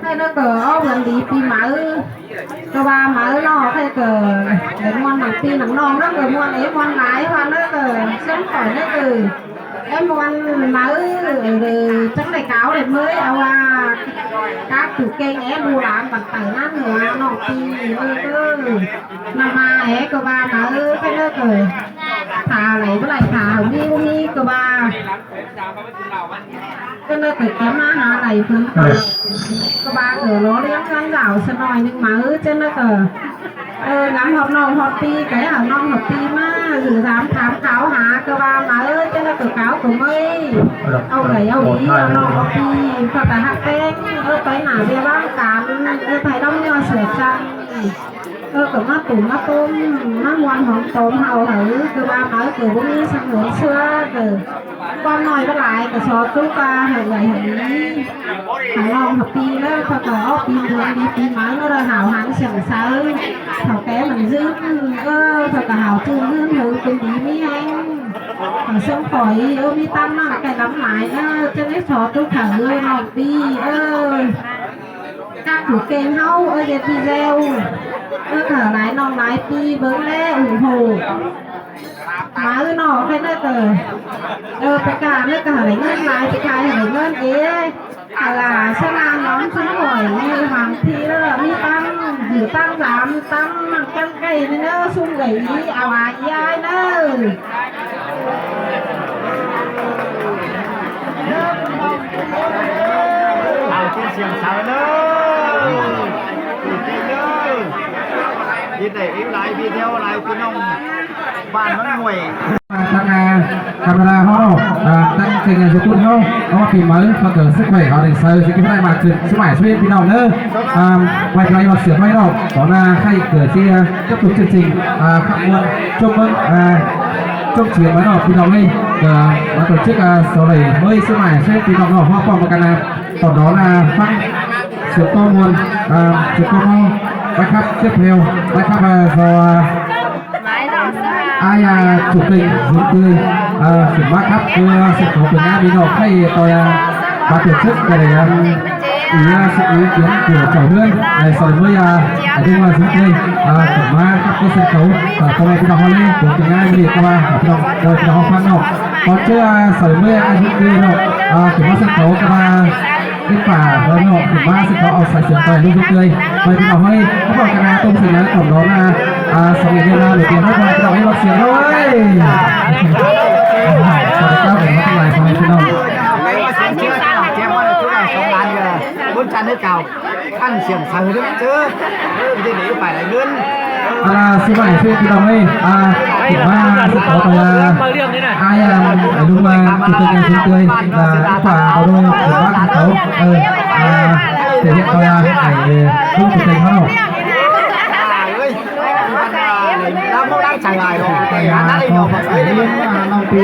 ໃຫ້ເດີ ກໍເອົາເດືອນດີປີໃໝ່ ກໍວ່າໃໝ່ເນາະ ໃຫ້ເກີດໄດ້ມ່ວນໜັງພີ່ໜັງນ້ອງເດີ ກໍມ່ວນເອມ່ວນຫຼາຍວ່າເດີ ເຊີນຂ້ອຍເດີ ແອມ່ວນໃໝ່ເດີ ຈັ່ງໄດ້ກ່າວໄດ້ເມີຍ ເອົາວ່າກາກຖືເກັ່ງແອດູຫຼານບັນໄຕໜ້າເໜືອນ້ອງປີເດີ ນຳມາແອກໍວ່າໃໝ່ເດີ ໃຫ້ເດີ ຖ້າໄຫຼບໍ່ໄຫຼ ຖ້າເຮົາມີບໍ່ມີກໍວ່າ ກໍເລີຍໄປກຽມມາຫາໄດ້ເພິ່ນ ກໍວ່າ ເອີ ລໍລ້ຽງເຮືອນດາວຊະໜ້ອຍໜຶ່ງມາ ເອີ ຈັ່ງນັ້ນກໍ ເອີ ນຳຮອດນ້ອງຮອດປີ ກໍໃຫ້ເອົານ້ອງຮອດປີມາ ຫຼື ຖາມ ຖາມຂ່າວຫາ ກໍວ່າມາ ເອີ ຈັ່ງນັ້ນກໍກ່າວກໍເມີຍ ເອົາເອື້ອຍເອົາຫວີ ເອົານ້ອງຮອດປີ ເຂົາກໍຮັກແພງ ເອີ ໄປໜ້າວຽກວາງການ ເອີ ໄປລຳຍອດເສືອຈັນ ເອີ ກໍມາຕຸ່ມມາຕົ້ມ ມາມ່ວນຫອມຕອມເຮົາ ເອີ ຄືວ່າມາ ເອີ ກໍບໍ່ມີສະຫງວນເຊື່ອ ເອີ ຄວາມນ້ອຍບໍ່ຫຼາຍ ກໍຊອດຈຸກວ່າໃຫ້ເອື້ອຍໃຫ້ຫວີ ໃຫ້ນ້ອງໃຫ້ປີເດີ ເຂົາກໍເອົາປີເດືອນດີປີໃໝ່ເນາະ ເຮົາຫັນສຽງໃສ ເຖົ້າແກ່ມັນຍືນ ເອີ ເຂົາກໍເຮົາຈື່ນຍືນເຖິງເປັນດີມີແຮງ ໃຫ້ເຊິ່ງຂ້ອຍ ເອີ ມີຕາມໜ້າແກ່ລຳຫຼາຍເດີ ຈະໄດ້ຊອດຈຸກເຂົາ ເອີ ນ້ອງປີ ເອີ ກາກຖືເກັ່ງເຮົາ ເອີ ເຮັດດີແລ້ວ ເອີ ກໍຫຼາຍນ້ອງຫຼາຍປີເບິ່ງແລ້ວ ໂອ້ໂຫ ມາເອີນອກໃຫ້ເດີ ເອີ ໄປການເດີ ກໍໃຫ້ໄດ້ເງິນຫຼາຍ ໄປຂາຍໃຫ້ໄດ້ເງິນເອ ເອີ ຊະນານອນຊຸມຫອຍ ມີຫວັງທີ່ເດີ ມີຕັ້ງຢູ່ຕັ້ງສາມຕັ້ງມັງກັນໄກ່ເດີ ຊຸມໄກ່ອີ ອາວາຍາຍເດີ. ເອົາເປັນສຽງເຊົາເດີ ເປັນເດີ ເຮັດໄດ້ເອງຫຼາຍ ເຮັດແຖວຫຼາຍ ພີ່ນ້ອງບ້ານໜອງຫ້ວຍ ທາງການເວລາເຮົາເນາະ ເອີ ຕັ້ງໃຈງານສຸດເຮົາ ເພາະວ່າປີໃໝ່ເຮົາກໍເຊີນຂ້ອຍເຮົາໄດ້ໃສ່ສິ່ງທີ່ໄດ້ມາຄືສະໄໝສະເວນ ພີ່ນ້ອງເດີ ອ່າ ໄວ້ໄປວ່າເສືອໄວ້ເນາະ ຂໍໜ້າໃຫ້ເກີດທີ່ ຈະຖືກຈິງໆ ອ່າ ຂະບວນຈົບເບິ່ງ ອ່າ ຈົບສຽງມາເນາະ ພີ່ນ້ອງເອີຍ ກໍມາຕົນເຈັກ ອ່າ ສອນເລີຍເມີຍສະໝາຍເຊີນ ພີ່ນ້ອງເນາະ ຮອບພ້ອມກັນນະ ຕອນດອນ ອ່າ ຟັງສຽງຕໍ່ມ່ວນ ອ່າ ສຽງຕໍ່ເມົາ ໄປຄັບ ເຈັບແຜວ ໄປຄັບ ອ່າ ສວາ ອາຍາ ສຸກເຕັງ ສຸກເຕັງ ເອີ ຂຶ້ນມາຄັບ ເພື່ອສະເກົາເປັນງານ ພີ່ນ້ອງໃຫ້ຕໍ່ ອ່າ ມາຕົນເຈັກ ກໍໄດ້ ອ່າ ອີຍາ ສະເອ ກຽມ ຕົວເຈົ້າເຮືອນ ໃນຊອຍເມືອຍາ ອາ ດຶງວ່າສຸດເລີຍ ອ່າ ຂຶ້ນມາຄັບ ກໍເຊັ່ນເຂົາ ອ່າ ພໍ່ແມ່ພີ່ນ້ອງເຮົາເລີຍ ຕົວເປັນງານນີ້ ກໍວ່າ ພີ່ນ້ອງ ໂດຍພີ່ນ້ອງຟັງເນາະ ຕອນເທື່ອ ອ່າ ຊອຍເມືອຍາ ອາ ສຸດເລີຍເນາະ ອ່າ ຂຶ້ນມາເຊັ່ນເຂົາ ກໍວ່າ ເຮັດປ່າ ແລ້ວເນາະ ຂຶ້ນມາເຊັ່ນເຂົາ ເອົາສາຍສຽງໄປ ລູກເອີຍ ໄປ ພີ່ນ້ອງເອີຍ ພວກຄະນະຕົງເສນາ ຂອງເຮົານະ ອ່າ ສອງເດືອນນາ ເດີ ພີ່ນ້ອງເອີຍ ເອົາສຽງເດີ ສະຫວັດດີເຈົ້າ ເປັນທັງຫຼາຍ ພໍ່ແມ່ພີ່ນ້ອງ ສອງລ້ານ ຄົນຈັນໃຫ້ເຈົ້າ ອັນສຽງໃສເດີເຈີ ເອີ ເປັນຈັ່ງໃດໄປໄດ້ເງິນ ອ່າ ສະບາຍດີພີ່ນ້ອງເອີຍ ອ່າ ເຫັນວ່າສະເກົາຕົວ ອ່າ ອາຍາ ລຸງວ່າ ຈຸດເປັນຫຍັງເຄີຍ ອ່າ ປ່າເອົາໂດຍ ເຫັນວ່າເຂົາ ເອີ ອ່າ ເຮັດເຂົາວ່າ ໄອ້ ລຸງເປັນເຂົາ ລຳບໍ່ລຳສັງຫຼາຍເນາະ ໄປຫານັ້ນເອງເນາະ ໄປເລີຍ ນ້ອງປີ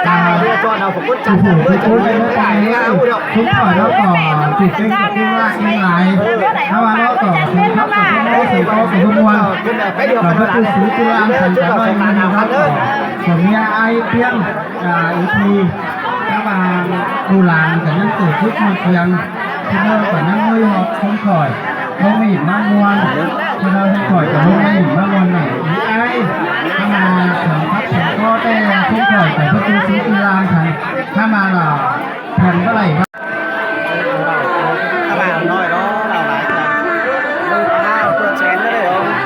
ອ່າ ໂອ້ໂຫ ທຸກຄົນເນາະ ທຸກຄົນເນາະ ກໍຕິດເປັນກັບທີ່ວ່າເປັນຫຼາຍ ຖ້າວ່າເນາະ ກໍເປັນຄຳຂອບຄຸນເນາະ ເປັນຄອບຄົວມ່ວນ ກໍເປັນຜູ້ຊື້ທີ່ວ່າສຳຄັນໜ້ອຍໜຶ່ງເນາະ ກໍມີອ້າຍປຽງ ອ່າ ອີກທີ ຖ້າວ່າລູກຫຼານກໍຍັງເກີດຢູ່ຂ້າງຄຽງ ເພິ່ນກໍຍັງມີຮອດຄົນຂ້ອຍ ລົງມາຫຼິ້ນມາມ່ວນ ເພິ່ນເອົາໃຫ້ຂ້ອຍກໍລົງມາຫຼິ້ນມາມ່ວນນຳອີກອ້າຍ ຖ້າມາສາມພັກສາມກໍແຕ່ຄົນຂ້ອຍກໍບໍ່ຄືຊິຄືລານຄັນ ຖ້າມາລາວແຜ່ນບໍ່ໄດ້ ຖ້າມານ້ອຍເນາະ ລາວຫຼາຍ ເອີ ເພິ່ນແສນເລີຍເນາະ.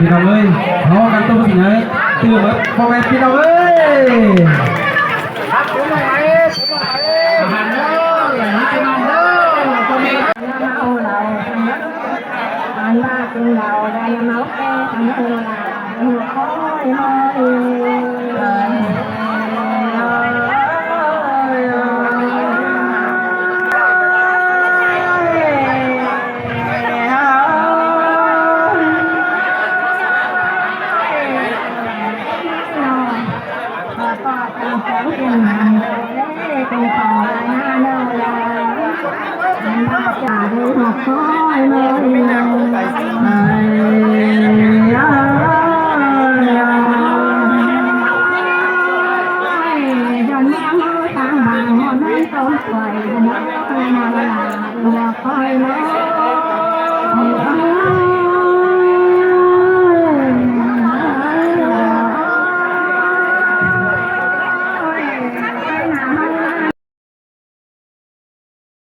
ພີ່ນ້ອງເອີຍ ເຮົາກັນຕົບມືໃຫ້ຕື່ມເບິດ ພໍ່ແມ່ພີ່ນ້ອງເອີຍ.